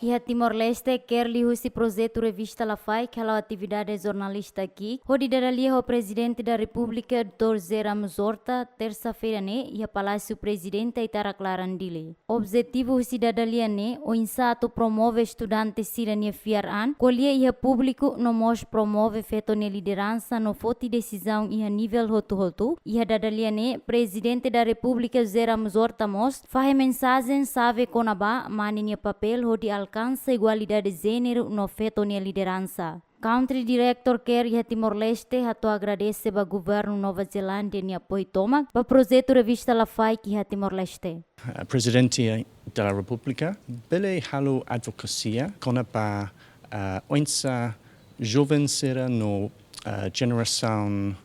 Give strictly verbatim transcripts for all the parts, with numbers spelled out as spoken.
Iha Timor-Leste, CARE liuhusi projetu Revista Lafaek hala'o atividade jornalista ki'ik, hodi dada lia ho Prezidente da Repúblika, doutór José Ramos Horta, tersa-feira ne'e, iha Palásiu Prezidente Aitarak-Laran, Dili. Objetivu husi dada lia ne'e, oinsá atu promove estudante sira-nia fiar an, ko'alia iha públiku no mós promove feto nia lideransa no foti desizaun iha nivel hotu-hotu. Iha dada lia ne'e, Prezidente da Repúblika José Ramos Horta mós fahe mensajen xave kona-ba mane nia papél hodi alkansa igualdade jéneru no feto nia lideransa. Country Director CARE iha Timor-Leste hato'o agradese ba Governu Nova Zelándia nia apoiu tomak ba projetu Revista Lafaek iha Timor-Leste. Ah, Prezidente da Repúblika bele halo advokasia kona-ba, ah, oinsá joven sira no, ah, jenerasaun,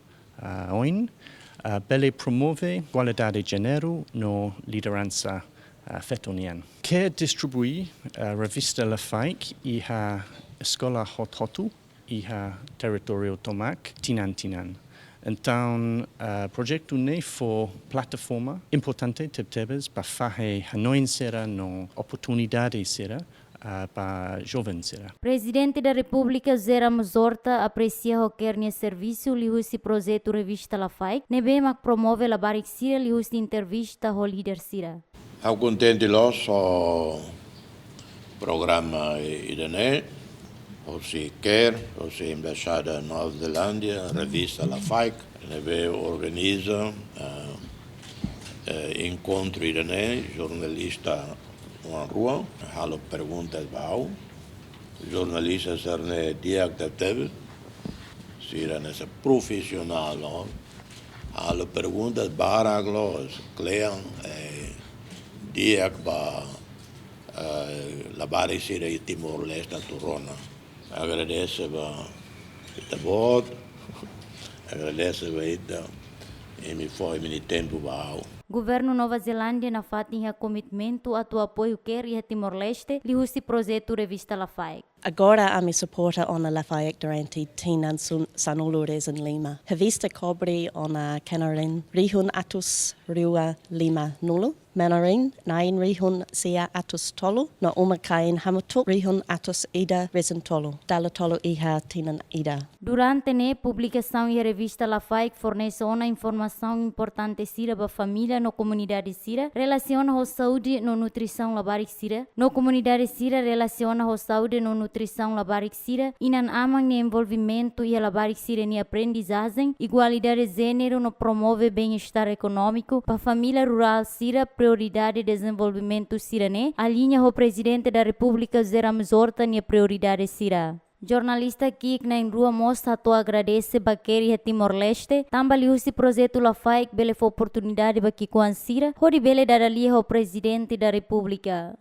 ah, oin, ah, bele promove igualdade jéneru no lideransa, ah, feto nian. CARE distribui, ah, Revista Lafaek iha eskola hotu-hotu iha territóriu tomak tinan-tinan. Entaun, ah, projetu ne'e fó plataforma importante tebetebes ba fahe hanoin sira no oportunidade sira, ah, ba joven sira. Prezidente da Repúblika José Ramos Horta apresia ho CARE nia servisu liuhusi projetu Revista Lafaek, ne'ebé mak promove labarik sira liuhusi entrevista ho líder sira. Ha'u kontente loos ho programa ida-ne'e, hosi CARE, hosi Embaixada Nova Zelándia, Revista Lafaek, ne'ebé organiza, eh, eh, enkontru ida-ne'e, jornalista oan rua, halo perguntas ba ha'u. Jornalista sira-ne'e di'ak tebetebes, sira-ne'e sai profisionál, no? Halo perguntas barak loos, kle'an, eh, di'ak ba, eh, labarik sira iha Timor-Leste atu rona. Agradese ba ita-boot, agradese ba ita, imi fó imi-nia tempu ba ha'u. Governu Nova Zelándia nafatin iha komitmentu atu apoiu CARE iha Timor-Leste, liuhusi projetu Revista Lafaek. Agora ami suporta ona Lafaek durante tinan sun-, sanulu-resin-lima. Revista kobre ona knarin rihun atus rua lima-nulu, manarin na'in rihun sia atus tolu, no uma-kain hamutuk rihun atus ida resin-tolu, dala tolu iha tinan ida. Durante ne'e, publikasaun iha Revista Lafaek fornese ona informasaun importante sira ba família no komunidade sira, relasiona ho saúde no nutrisaun labarik sira, no komunidade sira, relasiona ho saúde no nutrisaun labarik sira, inan-aman nia envolvimentu iha labarik sira-nia aprendizajen, igualdade jéneru no promove bem-estar ekonómiku ba família rurál sira, prioridade dezenvolvimentu sira-ne'e aliña ho Prezidente da Repúblika José Ramos Horta nia prioridade sira. Jornalista ki'ik na'in-rua mós hato'o agradese ba CARE iha Timor-Leste, tanba liuhusi projetu Lafaek bele fó oportunidade ba ki'ikoan sira, hodi bele dada lia ho Prezidente da Repúblika.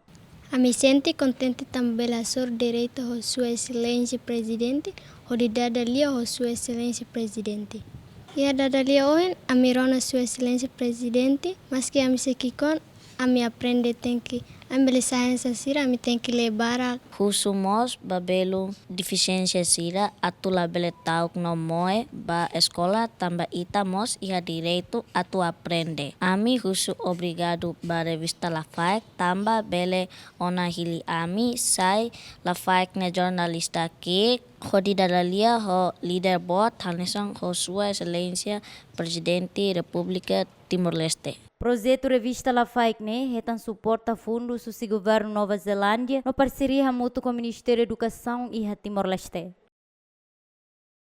Ami sente kontente tanba bele hasoru direitu ho Sua Exelénsia Prezidente, hodi dada lia ho Sua Exelénsia Prezidente. Iha dada lia ohin, ami rona Sua Exelénsia Prezidente, maski ami sei ki'ikoan, ami aprende tenke, ami bele sai hanesan sira, ami tenke lee barak. Husu mós ba belun defisiénsia sira atu labele ta'uk no moe ba eskola tanba ita mós iha direitu atu aprende. Ami husu obrigadu ba Revista Lafaek tanba bele ona hili ami sai Lafaek nia jornalista ki'ik hodi dada lia ho líder boot hanesan ho Sua Exelénsia Prezidente Repúblika Timor-Leste. Projetu Revista Lafaek ne'e hetan suporta fundus husi Governu Nova Zelándia no parseria hamutuk ho Ministériu Edukasaun iha Timor-Leste.